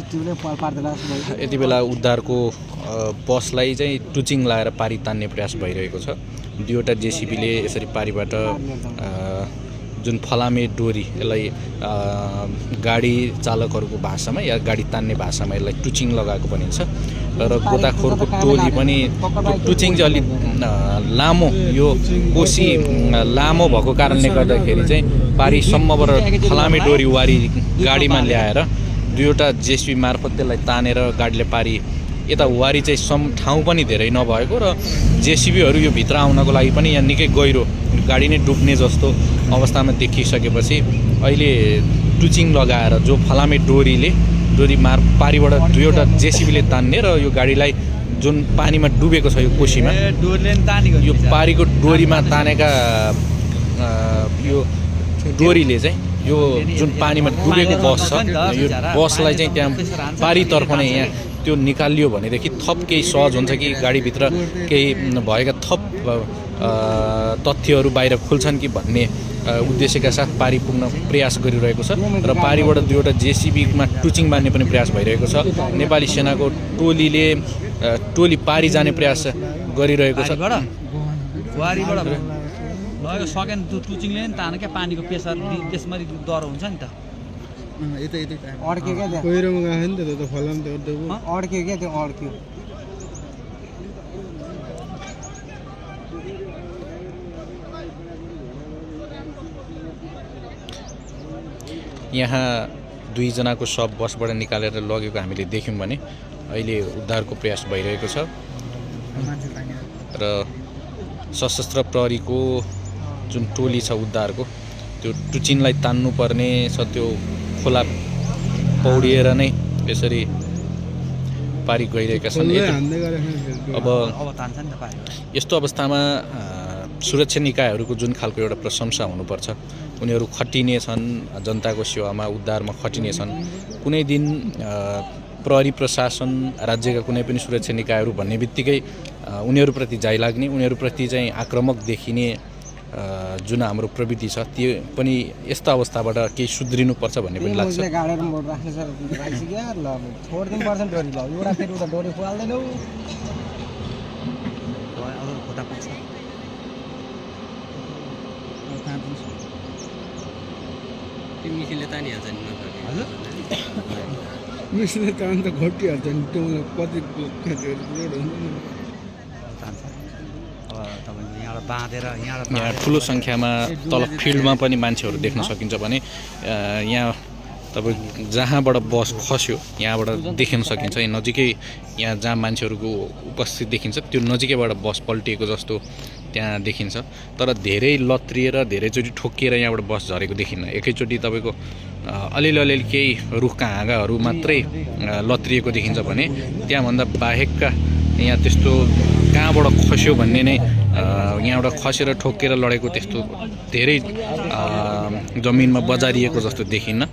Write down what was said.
यति बेला उद्धारको बसलाई चाहिँ टुचिङ लगाएर पारी तान्ने प्रयास भइरहेको छ। दुईवटा जेसीबीले यसरी पारीबाट जुन फलामे डोरी, यसलाई गाडी चालकहरूको भाषामा या गाडी तान्ने भाषामा यसलाई टुचिङ लगाएको भनिन्छ र गोताखोरको टोली पनि टुचिङ चाहिँ अलिक लामो, यो कोसी लामो भएको कारणले गर्दाखेरि चाहिँ पारीसम्मबाट फलामे डोरी वारी गाडीमा ल्याएर दुईवटा जेसीबी मार्फत त्यसलाई तानेर गाडीले पारी यता वारी चाहिँ ठाउँ पनि धेरै नभएको र जेसीबीहरू यो भित्र आउनको लागि पनि यहाँ निकै गहिरो, गाडी नै डुब्ने जस्तो अवस्थामा देखिसकेपछि अहिले टुचिङ लगाएर जो फलामे डोरी पारीबाट दुईवटा जेसीबीले तान्ने र यो गाडीलाई जुन पानीमा डुबेको छ यो कोसीमा यो पारीको डोरीमा तानेका यो डोरीले चाहिँ यो जुन पानीमा डुबेको बस छ यो बसलाई चाहिँ त्यहाँ पारीतर्फ नै यहाँ त्यो निकालियो भनेदेखि थप केही सहज हुन्छ कि गाडीभित्र केही भएका थप तथ्यहरू बाहिर खुल्छन् कि भन्ने उद्देश्यका साथ पारी पुग्न प्रयास गरिरहेको छ र पारीबाट दुईवटा जेसीबीमा टुचिङ बान्ने पनि प्रयास भइरहेको छ। नेपाली सेनाको टोली पारी जाने प्रयास गरिरहेको छ। लगेको सकेन त्यो टुचिङले नि तान क्या पानीको प्रेसर त्यसमा डर हुन्छ नि त। अड्क्यो क्या पहिरोमा गएको नि त फलाम त अड्क्यो क्या त्यो अड्क्यो। यहाँ दुईजनाको शव बसबाट निकालेर लगेको हामीले देख्यौँ भने अहिले उद्धारको प्रयास भइरहेको छ र सशस्त्र प्रहरीको जुन टोली छ उद्धारको त्यो टुचिङलाई तान्नुपर्ने छ, त्यो खोला पौडिएर नै यसरी पारी गइरहेका छन्। अब यस्तो अवस्थामा सुरक्षा निकायहरूको जुन खालको एउटा प्रशंसा हुनुपर्छ, उनीहरू खटिने छन्, जनताको सेवामा उद्धारमा खटिने छन्। कुनै दिन प्रहरी प्रशासन, राज्यका कुनै पनि सुरक्षा निकायहरू भन्ने बित्तिकै उनीहरूप्रति जाइ लाग्ने, उनीहरूप्रति चाहिँ आक्रामक देखिने जुन हाम्रो प्रवृत्ति छ त्यो पनि यस्ता अवस्थाबाट केही सुध्रिनुपर्छ भन्ने पनि लाग्छ। मिसिनले तान त घटिहाल्छ नि, त्यो कति रोड हुन्छ यहाँ ठुलो सङ्ख्यामा तल फिल्डमा पनि मान्छेहरू देख्न सकिन्छ भने यहाँ तपाईँ जहाँबाट बस खस्यो यहाँबाट देख्न सकिन्छ। यहाँ नजिकै यहाँ जहाँ मान्छेहरूको उपस्थित देखिन्छ त्यो नजिकैबाट बस पल्टिएको जस्तो त्यहाँ देखिन्छ। तर धेरै लत्रिएर धेरैचोटि ठोकिएर यहाँबाट बस झरेको देखिन्न। एकैचोटि तपाईँको अलिअलि केही रुखका हाँगाहरू मात्रै लत्रिएको देखिन्छ भने त्यहाँभन्दा बाहेकका यहाँ त्यस्तो कहाँबाट खस्यो भन्ने नै यहाँबाट खसेर ठोकेर लडेको त्यस्तो धेरै जमिनमा बजारिएको जस्तो देखिन्न।